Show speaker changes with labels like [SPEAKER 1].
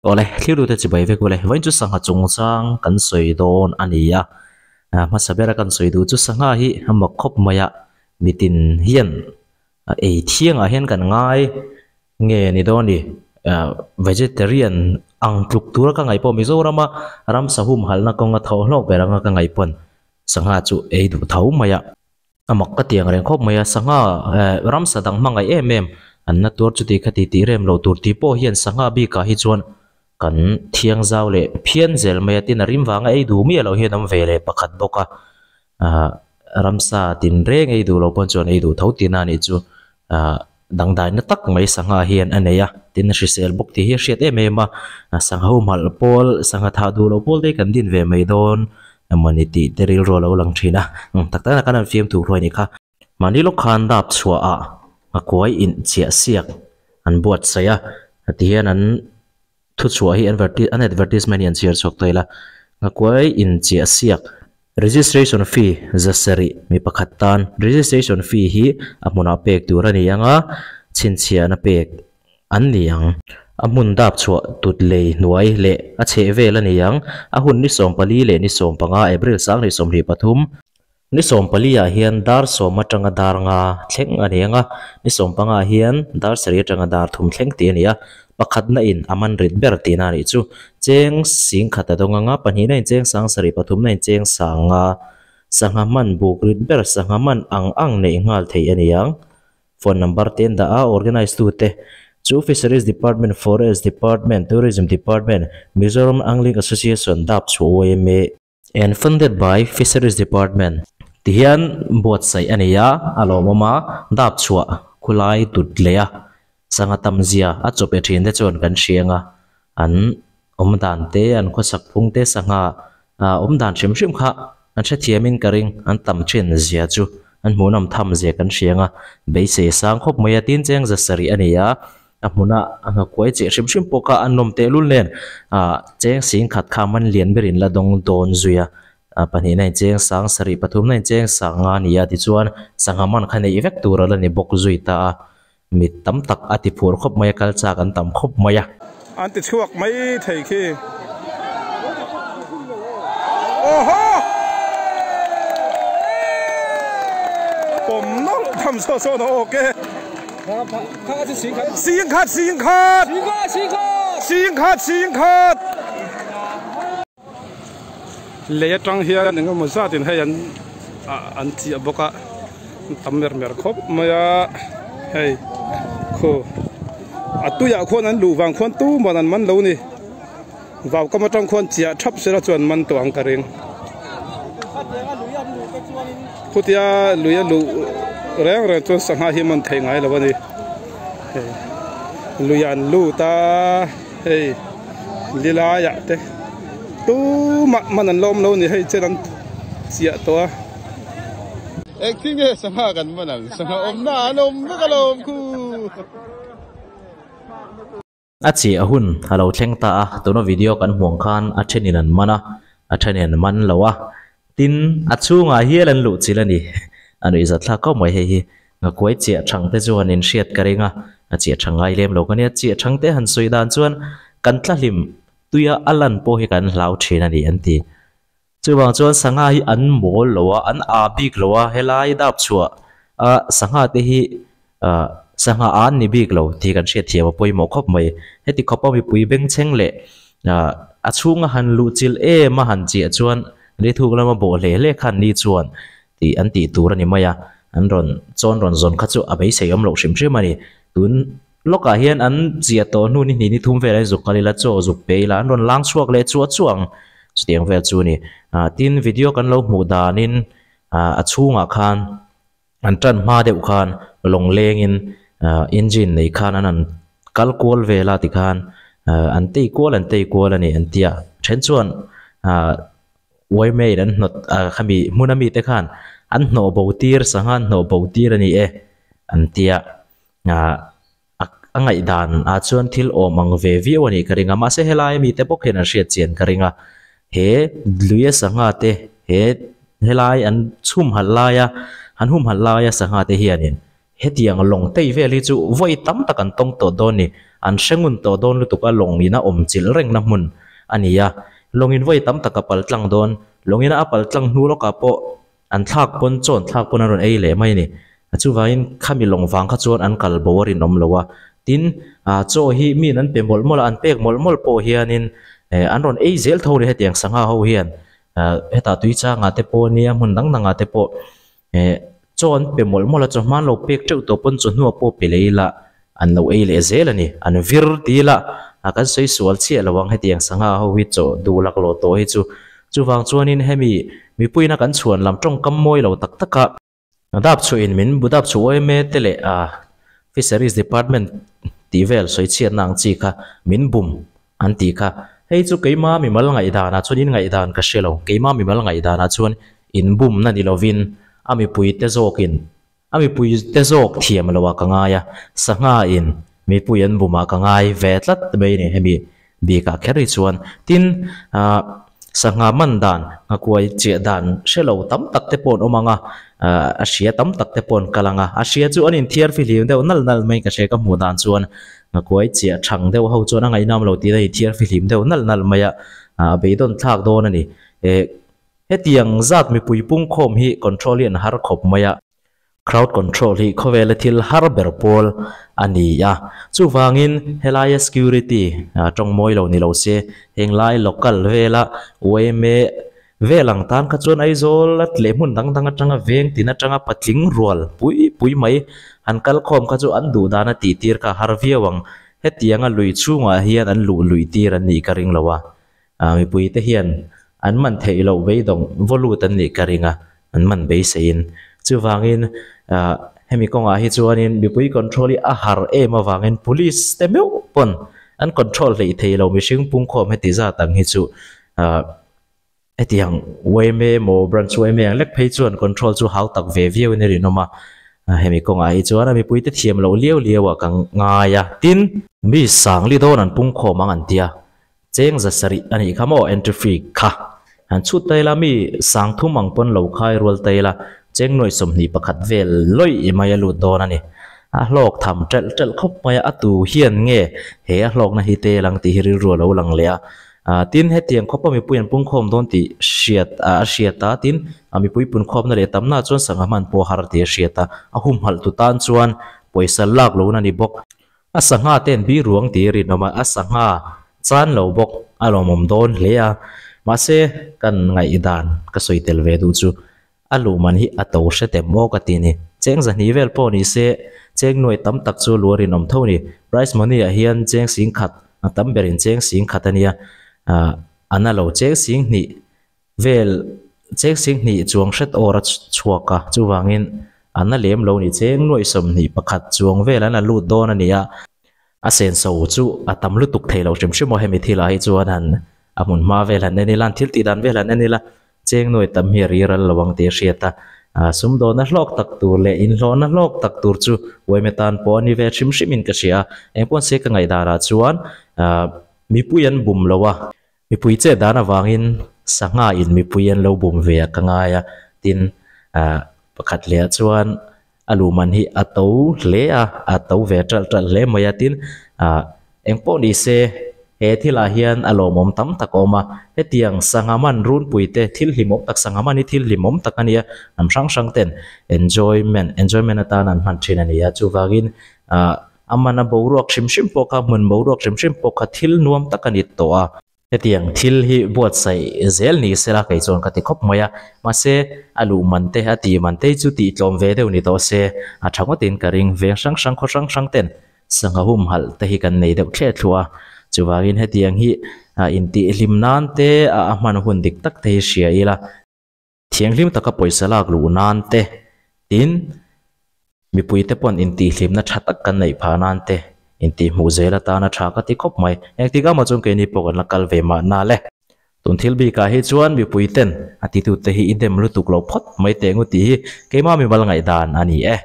[SPEAKER 1] Awle, thlir tute chibai vek ule. Vawiin chu sangha chungchang kan sawi dawn a ni a. Hmasa bera kan sawi duh chu sangha hi a mak khawp mai a, mitin hian ei thiangah hian kan ngai nge ni dawn ni. Vegetarian ang tluk tura ka ngaih pawh Mizorama ramsa humhalhna kawnga tho hlawk ber anga ka ngaih pawn sangha chu ei duh tho mai a. A mak ka ti ang reng khawp mai a, sangha ramsa dang hmangaih em em an na tuar chuti kha ti tih rem loh tur tih pawh hian sangha bikah hi chuan kan thiang zau leh phian zel mai a, tin a rim vanga ei duh miah loh hian awm ve leh pakhat bawk a, ah ramsa tinreng ei duh loh pawn chuan ei duh tho tihna a nih chu ah dangdaina tak mai sangha hian a nei a, tin a hrisel bawk tih hi a hriat em em a, sangha humhalh pawl sangha thah duh loh pawl te hi kan din ve mai dawn emawni tih te rilru a lo lang thin a, tak tak kan han fiam tur huai a nih kha. Mahni lawk khan dap chhuah ah a kuai in chiah siak an buatsaih a, ti hian an thu chhuah hi an advertisement hi an chhiar chhuak ta ila, a kuai in chiah siak registration fee za sarih mi pakhat tan registration fee hi a hmunah pek tur a ni ang a, chhinchhiahna pek an ni ang. A hmun dap chhuah tut lei hnuai leh a chheh vel a ni ang, a hun ni 14 leh ni 15 April 2023. Ni 14 ah hian dar 10 atanga dar 5 thleng a ni ang a, ni 15 ah hian dar 7 atanga dar 3 thleng tih a ni a, pakhatna in a man rit ber tihna a nih chu. Cheng sing khat a dawng ang a, pahnihna in cheng sang sarih, pathumna in cheng sang nga, sangha man buk rit ber sangha man ang ang neih nghal theih a ni ang. Phone number te an dah a, organise tute chu Fisheries Department, Forest Department, Tourism Department, Mizoram Angling Association, dap chhuah yma. And funded by Fisheries Department ti hian buatsaih a nei a, a lawmawm a, dap chhuah khulai tut leh a, sangha tam zia a chawpe thin te chuan kan hria ang a, an awm dan te, an khawsak phung te, sangha awm dan hrim hrim kha an hrethiamin ka ring, an tam thin zia chu an hmuhnawm tham zia kan hria ang a, beisei sang khawp mai a, tin cheng za sarih a ni a. A hmuna a nghakuai cheh hrim hrim pawh kha a nawm tehlul nen ah cheng sing khat kha man lian berin la dawng dawn zui a, ah pahnihna in cheng sang sarih pathumna in cheng sang nga a ni a tichuan sangha man kha neih vek tur a la ni bawk zui ta a, mit tam tak a ti phur khawp mai a kal chak an tam khawp mai a.
[SPEAKER 2] An ti chhuak mai thei khi. Awhaw! Pawm nawlh tham saw sawn a awk e. Singkhat singkhat singkhat singkhat Lei atang hian eng emaw zat in hei an an chiah bawk a tam mer mer khawp mai a hei khu a tuiah khuan an luh vang khuan tuman an man lo ni vau kam atang khuan chiah thap sela chuan man tawh ang ka ring. Khutia lui a luh reng reng chuan sangha hi man theih ngai lo a ni hei lui an lut a hei lilaiah te tumah man an la awm lo a ni hei chen an chiah tawh a.
[SPEAKER 3] Engtin nge sangha kan man ang sangha awmna an awm vek alawm khu.
[SPEAKER 1] A chih a hun a lo thleng ta a, tuna video kan hmuh ang khan a thenin an man a, a thenin an man lo a, tin a chhungah hial an luh chilh a ni. A nuihzat thlak khawp mai hei hi. Ngakuai chiah thang te chuan in hriat ka ring a, a chiah thang ngai lem lo ka nia, chiah thang te han sawi dan chuan kan tlahlim tuia a lan pawh hi kan hlau thin a ni an ti. Chuvang chuan sangha hi an mawl lo a, an aa bik lo a, helai dap chhuah a sangha te hi ah sangha an ni bik lo tih kan hriat thiam a pawimawh khawp mai. Heti khawpa mipui bengchheng leh ah a chhunga han luh chilh em a han chiah chuan lithuk lama bawh hle hle khan ni chuan tih an tih tur a ni mai a, an rawn chawn rawn zawn kha chu a beisei awm loh hrim hrim a ni. Tun lawkah hian an chiah tawh hnu ni hnih ni thum velah hian zuk kal ila chaw zuk pe ila an rawn lang chhuak leh chuah chuah ang chutiang vel chu a ni. Ah tin video kan lo hmuh danin ah a chhungah khan an tan hma deuh khan lawng lengin ah engine nei khan an han kal kual vel a tikhan ah an tei kual an tei kual a ni an ti a then chuan ah Uaimeiin an hnawt a khami hmuna mite khan an hnawh bo tir sangha an hnawh bo tir a ni e an ti a. A ngaihdan ah chuan thil awm ang ve viau a nih ka ring a mahse helai mite bawk hian an hriat chian ka ring a he luia sangha te he helai an chhum halh laia an hum halh laia sangha te hianin hetiang lawng tei vel hi chu vawi tam tak an tawng tawh dawn ni. an hre ngun tawh dawn lutuk a lawng in a awm chilh reng na hmun a ni a lawng in vawi tam tak a pal tlang dawn lawng in a pal tlang hnu lawkah pawh an thlak pawn chaw an thlak pawn an rawn ei leh mai a ni chuvangin khami lawng vang kha chuan an kal bo a rinawm lo a tin ah chaw hi mi in an pe mawlh mawlh a an pek mawlh mawlh pawh hianin eh an rawn ei zel tho a ni hetiang sangha ho hian ah hetah tui changah te pawh nia hmun dang dangah te pawh eh chaw an pe mawlh mawlh a chawhma an lo pek teuh tawh pawn chawhnu pawh pe leh ila an lo ei leh zel a ni an vir ti ila ah kan sawi sual chiah lo ang hetiang sangha ho hi chaw duh laklawh tawh hi chu chuvang chuanin hemi mipuiin a kan chhuan lam tawngkam mawi lo tak tak a dap chhuahin min bu dap chhuah em e te leh ah fisheries department tih vel sawi chhiatna ang chi kha min bum an tih kha. Hei chu keima mimal ngaihdanah chuan in ngaihdan ka hre lo. Keima mimal ngaihdanah chuan inbumna ni lovin a mipuite zawkin a mipuite zawk thiam loah ka ngai a, sangha in mipui an bumah ka ngai ve tlat mai a ni hemi bikah kher hi chuan. Tin, ah sangha man dan, nghakuai chiah dan hre lo tam tak te pawh an awm ang a, ah a hria tam tak te pawh an kal ang a, a hria chu an inthiar fihlim deuh nalh nalh mai ka hria ka hmuh dan chuan. Ngakuai chiah thang deuh ho chuan a ngaihnam lo tih a inthiar fihlim deuh nalh nalh mai a, a beidawn thlak dawn a ni. Eh, hetiang zat mipui pungkhawm hi control hi an har khawp mai a, crowd control hi khawvela thil har ber pawl a ni a, chuvangin helaia security tawng mawi lo ni lo se, henglai local vela yma Vel ang tan kha chuan Aizawl a tleh hmun dang dang atanga veng tin atanga patling rual pui pui mai han kal khawm kha chu an duh dan a tih tir kha a har viau ang. Hetianga lui chhungah hian an luh luih tir an nih ka ring lo a, mipui te hian an man theih loh beidawng vaw lut an nih ka ring a, an man beiseiin. Chuvangin hemi kawngah hi chuanin mipui control hi a har em avangin police te meuh pawn an control hleih thei lo mihring pungkhawm heti zat ang hi chu Hetiang yma emaw branch yma ang lek phei chuan control chu hau tak ve viau in a rinawm a, hemi kawngah hi chuan a mipuite thiam loh liau liau ah ka ngai a. Tin, mi sangli dawn an pungkhawm ang an tia, cheng za sarih a nih kha maw entry fee kha han chhut ta ila mi sang thum ang pawn lo khai rual ta ila cheng nuai 21 vel lawih mai a lut dawn a ni. A hlawk tham ṭelh ṭelh khawp mai a, a tu hian nge he a hlawkna hi tel ang tih hi rilru a lo lang leh a. Tin, hetiang khawpa mipui an pungkhawm dawn tih hriat a hriat a, tin, mipui punkhawmna leh tamna chuan sangha hman pawh har tih a hriat a, a humhalh tu tan chuan pawisa lak lohna a ni bawk. A sangha ten bi ruang tih a rinawm a, a sangha chan lo bawk a lawmawm dawn hle a, mahse kan ngaihdan ka sawi tel ve duh chu A luhman hi a to hre tem maw ka ti ni. Cheng zahnih vel pawh ni se, cheng nuai tam tak chu lu a rinawm tho ni. Prize money ah hian cheng sing khat, a tam berin cheng sing khat a nia. Ah, a na lo cheng sing hnih vel, cheng sing hnih chuang hret awr a chhuak a, chuvangin a na lem lo ni. Cheng nuai 21 chuang vel an la lut dawn a ni a. A senso chu a tam lutuk thei lo hrim hrim aw hemi thilah hi chuan han a hmun hma vel han en ila, an thil tih dan vel han en ila, Cheng nuai tam hi a ri ral lo ang tih a hriat a, sumdawhna hlawk tak tur leh inhlawhna hlawk tak tur chu uaime tan pawh a ni ve hrim hrimin ka hria a, engpawh se ka ngaihdanah chuan mipui an bum lo a, mipui chet dan avangin sangha in mipui an lo bum ve a ka ngai a, tin pakhat leh ah chuan a luhman hi a to hle a, a to ve ṭalh ṭalh hle mai a, tin ah engpawh ni se he thilah hian a lawmawm tam tak a awm a, hetiang sangha man runpui te thil hlimawm tak sangha man hi thil hlimawm tak a nia, hnam hrang hrang ten enjoyment enjoyment atan an hman thin a ni a, chuvangin ah a man a boruak hrim hrim pawh kha hmun boruak hrim hrim pawh kha thil nuam tak a ni tawh a. Hetiang thil hi buatsaih zel ni sela kei chuan ka ti khawp mai a, mahse a luh man te a tih man te hi chu tih tlawm ve deuh ni tawh se a tha ngawtin ka ring. Veng hrang hrang khaw hrang hrang ten sangha humhalh te hi kan nei deuh thleh thluah a, chuvangin hetiang hi intih hlim nan te a hman hun dik tak te hi hria ila. Thianghlim taka pawisa lak luh nan te, tin, mipuite pawn intihhlimna tha tak kan neih phah nan te, intihhmuh zel atana tha ka ti khawp mai. Engtik amaw chuan keini pawh kan la kal ve mahna le. Tun thil bikah hi chuan mipuiten a titute hi i dem lutuk lo phawt mai teh ngu tih hi keimah mimal ngaihdan a ni e.